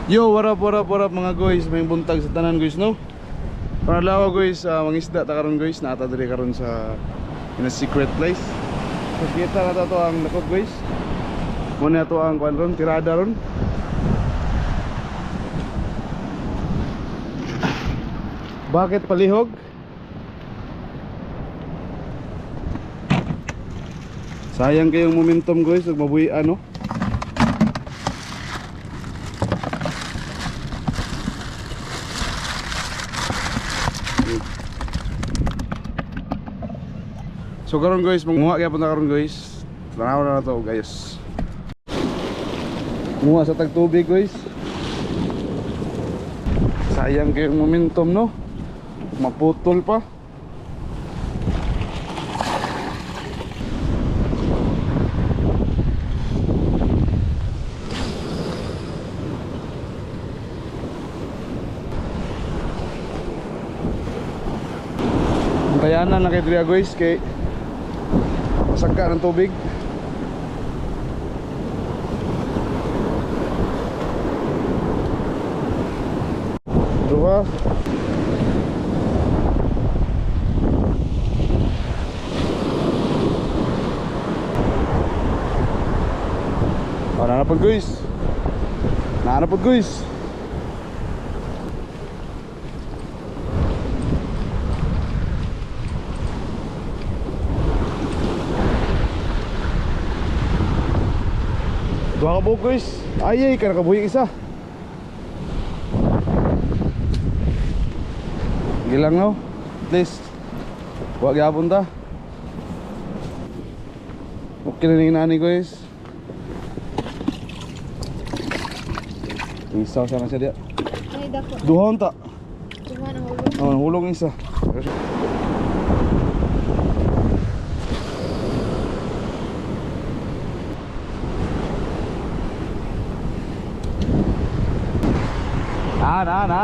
Yo, what up, what up, what up, mga guys? May buntag sa tanan, guys, no? Panalawa, guys, mangisda ta karon, guys. Naata diri karon sa in a secret place. So kita na to ang dakot, guys. Muna to ang kuan ron, tirada ron. Bakit palihog? Sayang kayong momentum, guys, ug mabuhi ano. So karon, guys, manguha gyapon ta karon, guys. Tanaw na to, guys. Munguha sa tagtubig, guys. Sayang kayong momentum, no? Maputol pa. Ang tayanan na kay Dria, guys, kay masagka ng tubig. Duha. Oh, nanapod, guys. Nanapod, guys. Duha ka buok, guys. Ay ay, kana kabuhi isa. Gilang, no? At least wa gyapon ta. Okay na ning nani, guys. Isaw siya na siya diya. Ay, dako. Duha unta. Duha na hulog. Oh, nahulog ang isa. Na, na, na.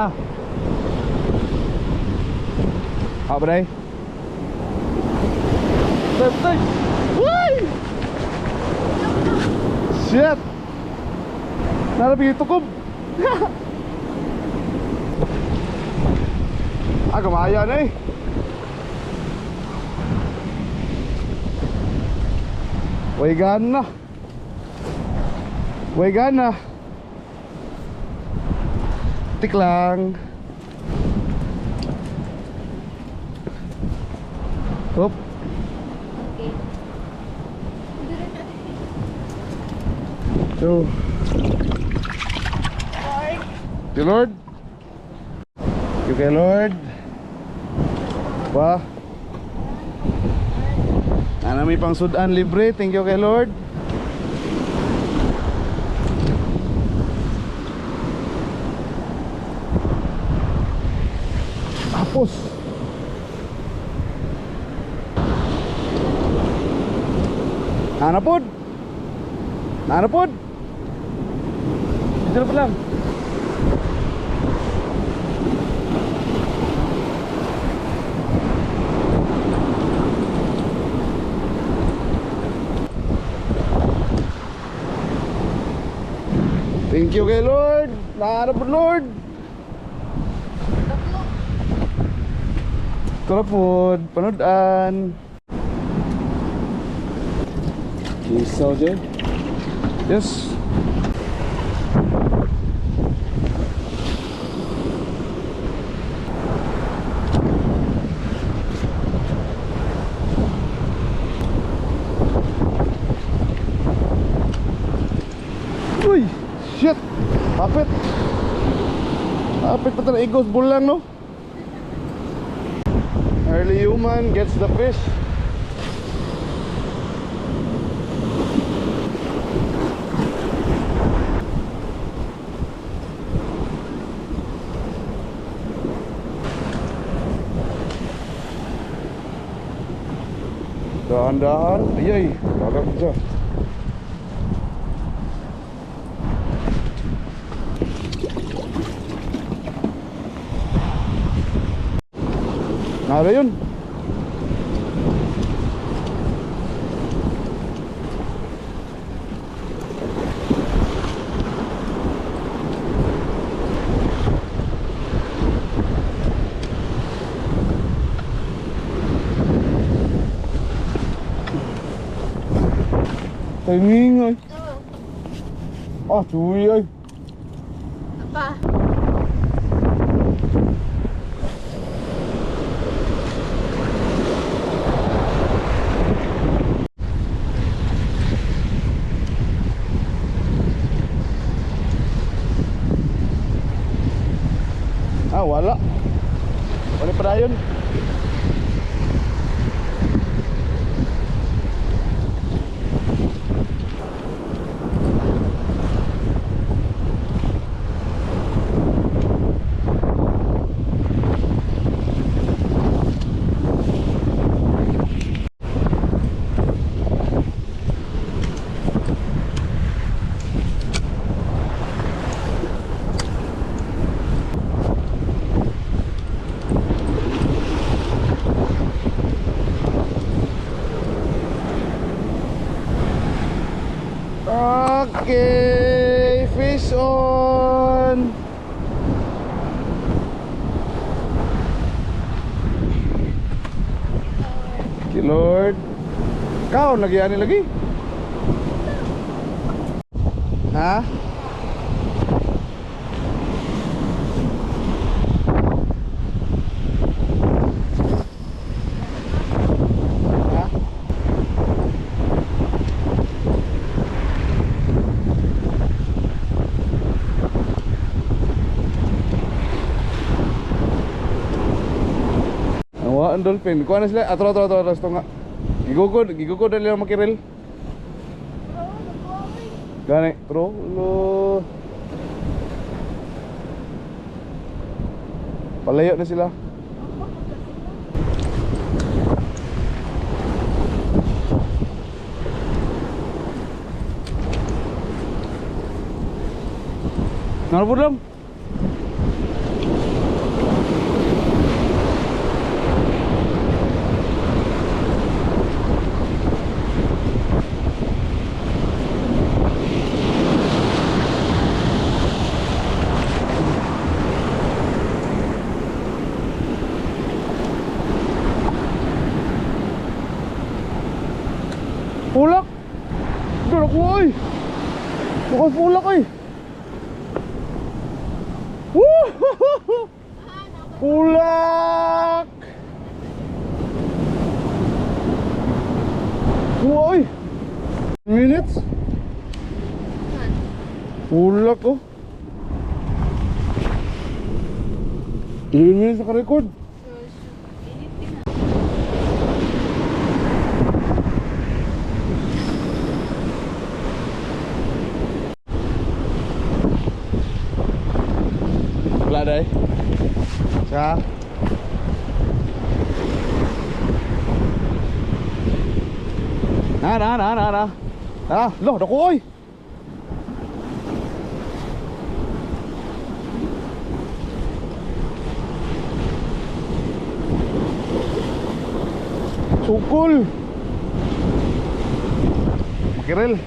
Ah, bre. Step, step. Uy! Shit! Narapi tukob. Ah, kumaya na eh. Way gana. Way gana. Tik lang. Hop. Okay. Dito natin. So, Lord. You Lord. You kay Lord. Ba? Ana may pang sudan libre. Thank you kay Lord. Tapos. Nana pod. Nana pod. Dito na pa lang. Thank you kay Lord. Nahanap po, Lord. Dako. Ito na po, panoodaan. Isaw dyan. Yes. Uy, shit. Kapit. Kapit pa tayo igos bulang, no? Early human gets the fish. Dahan-dahan. Ay, ay. Dagan ko siya. Nara yun. Timing ơi. Oo. Ah, chui ơi. Apa. Ah, wala. Wala pa dayon. Okay, fish on. Thank you, Lord. Kau lagi ani lagi? Ha? Ha? Awa ang dolphin. Kuha na sila. Atro, atro, atro, atro. Nga. Gigugod, gigugod na nila makiril. Gani, tro. Lo. Palayo na sila. Narapod lang. Pulak! Doon ako ay! Mukhang pulak ay! Woo! Pulak! Kuha ay! Minutes? Pulak oh! 11 minutes naka-record. Wala day. Sa. Na na na na na. Ah, lo, dako oy. Sukol. Makirel.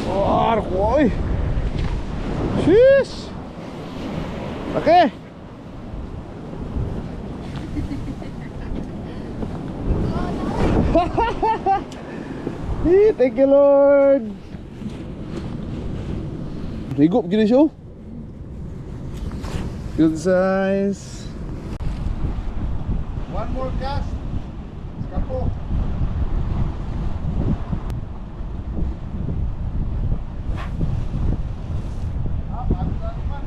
Oh, dako oy. Sheesh. Okay. Eh, thank you Lord. Higop gini siya. Oh. Good size. One more cast. Skapo. Ah, bago na naman.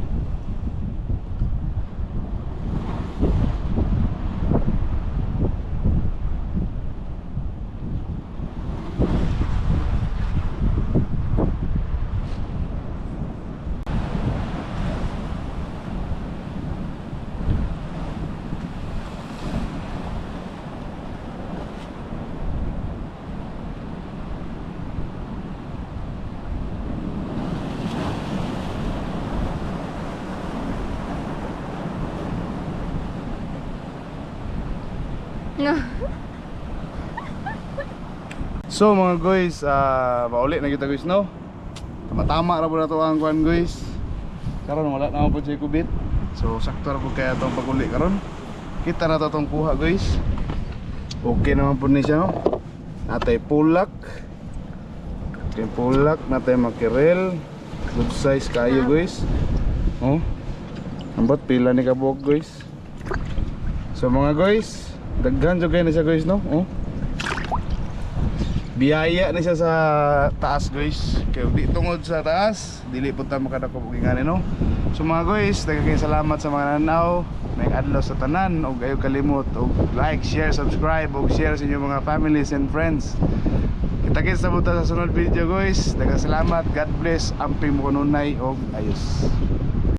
No. So mga guys, pauli na kita guys no. Tama-tama ra po na to ang kuan guys. Karon wala na po siya kubit. So sakto ra po kaya tong paguli karon. Kita na to tong kuha guys. Okay naman po ni siya, no? Natay pulak. Okay, pulak, natay mackerel. Good size kayo, guys. Oh. Ambot pila ni kabuok, guys. So mga guys, daghan jud kayo na siya, guys, no? Oh. Biyaya na siya sa taas, guys. Kaya di tungod sa taas, dili po ta makadakop og ingani, no? So mga guys, daghang kayong salamat sa mga nanaw. May adlaw sa tanan og ayaw kalimot og like, share, subscribe og share sa inyong mga families and friends. Kita-kits sa buta sa sunod video, guys. Daghang salamat. God bless. Amping mo kanunay og ayos.